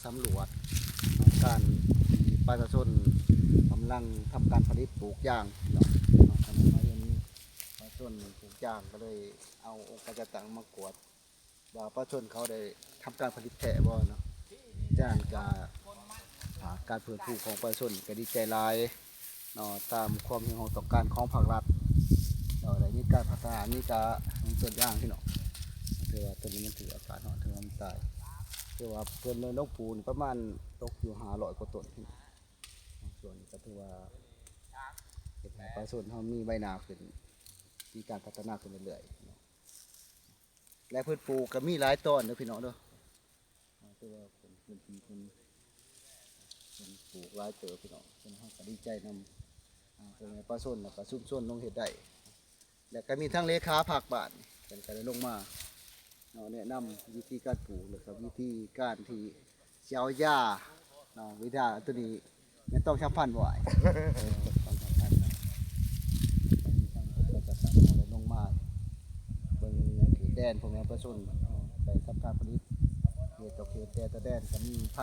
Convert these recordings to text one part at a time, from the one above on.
ສຳຫຼວດການທີ່ປະຊາຊົນກຳລັງທຳການຜະລິດປູກຢາງເນາະ. ທາງມາເຫັນປະຊາຊົນປູກຢາງ ກໍເລີຍເອົາອົງການຈັດຕັ້ງມາກວດວ່າປະຊາຊົນເຂົາໄດ້ທຳການຜະລິດແທ້ບໍ່ເນາະ. ຈາກນັ້ນກໍ ອ່າ ການຟື້ນຟູຂອງປະຊາຊົນກໍດີໃຈຫຼາຍເນາະ ຕາມຄວາມຮຽກຮ້ອງຕ້ອງການຂອງພາກລັດເນາະ. ໄດ້ມີການພັດທະນາ ມີກະມີສວນຢາງພີ່ນ້ອງ ຖືວ່າຕົ້ນນີ້ມັນຖືກອາກາດຮ້ອນ ຖືວ່າມັນຕາຍ ຖືວ່າເພິ່ນໄດ້ລົງປູກນີ້ປະມານຕົກຢູ່ຫ້າຮ້ອຍກວ່າຕົ້ນພີ່ນ້ອງ. ສ່ວນນີ້ກໍຖືວ່າເຮັດໃຫ້ປະຊາຊົນເຮົາມີໃບໜ້າຂຶ້ນ ມີການພັດທະນາຂຶ້ນເລື້ອຍໆເນາະ. ແລະ ເພິ່ນປູກກໍມີຫຼາຍຕອນເດີພີ່ນ້ອງເດີ ແຕ່ວ່າເປັນພື້ນທີ່ເພິ່ນ ເພິ່ນປູກຫຼາຍເຕີບພີ່ນ້ອງ. ເພິ່ນ ເຮົາກໍດີໃຈນຳ ອ່າ ພໍ່ແມ່ປະຊາຊົນ ແລ້ວກໍຊຸມຊົນລົງເຮັດໄດ້ ແລ້ວກໍມີທັງເລຂາພາກບ້ານ ເພິ່ນກໍໄດ້ລົງມາເນາະ ແນະນຳວິທີການປູກ ແລ້ວກໍວິທີການທີ່ຊິເອົາຢາເນາະ ວິທາຕົວນີ້ ແມ່ນຕ້ອງສຳພັນບໍ່ອ້າຍ? ເອີ ຕ້ອງສຳພັນນະ. ແລ້ວມີທາງປະຊາສັງເຮົາໄດ້ລົງມາເບິ່ງເຂດແດນ ພໍ່ແມ່ປະຊາຊົນໄປທຳການຜະລິດ ເຂດຕໍ່ເຂດ ແຕ່ລະແດນກໍມີໄພ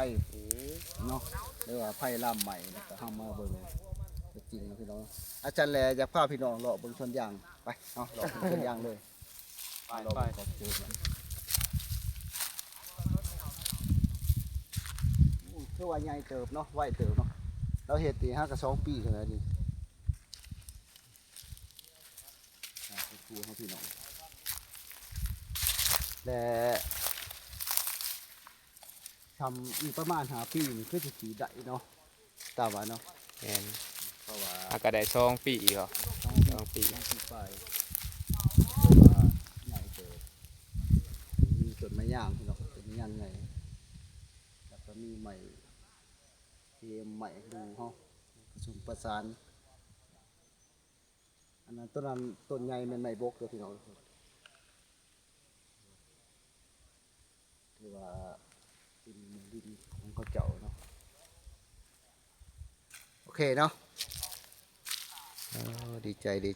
ເນາະ ຫຼືວ່າໄພລາມໄໝ້ ແລ້ວກໍເຮົາມາເບິ່ງຕົວຈິງເນາະພີ່ນ້ອງ. ອາຈານແລຢາກພາພີ່ນ້ອງເລາະເບິ່ງສວນຢາງ ໄປເນາະ ເລາະເບິ່ງສວນຢາງເລີຍ. ໄປ ໄປ ຂອບຄຸນ. ໂອ້ ຖືວ່າໃຫຍ່ເຕີບເນາະ ໄວເຕີບເນາະ. ລາວເຮັດນີ້ຫາກະສອງປີເທົ່ານັ້ນນີ້ ອ່າ ເຮັດພູເຮົາພີ່ນ້ອງ ແລະ ຊ່ຳອີກປະມານຫ້າປີນີ້ຄືຊິກຣີດໄດ້ເນາະ ຕາມວ່າເນາະ. ແມ່ນ ເພາະວ່າ ຫາກະໄດ້ສອງປີເນາະ ສອງປີ ສອງປີ ສອງປີປາຍ ເພາະວ່າໃຫຍ່ເຕີບ ມີຕົ້ນໄມ້ຍາງພີ່ນ້ອງ ຕົ້ນໄມ້ຍາງໃຫຍ່ ແລ້ວກໍມີໄມ້ເຮມ ໄມ້ດູ່ເຮົາປະສົມປະສານ. ອັນນັ້ນ ຕົ້ນນັ້ນ ຕົ້ນໃຫຍ່ແມ່ນໄມ້ບົກເດີພີ່ນ້ອງ. ຖືວ່າເປັນດິນຂອງເຂົາເຈົ້າເນາະ. ໂອເຄເນາະ. ເອີ ດີໃຈ ດີໃ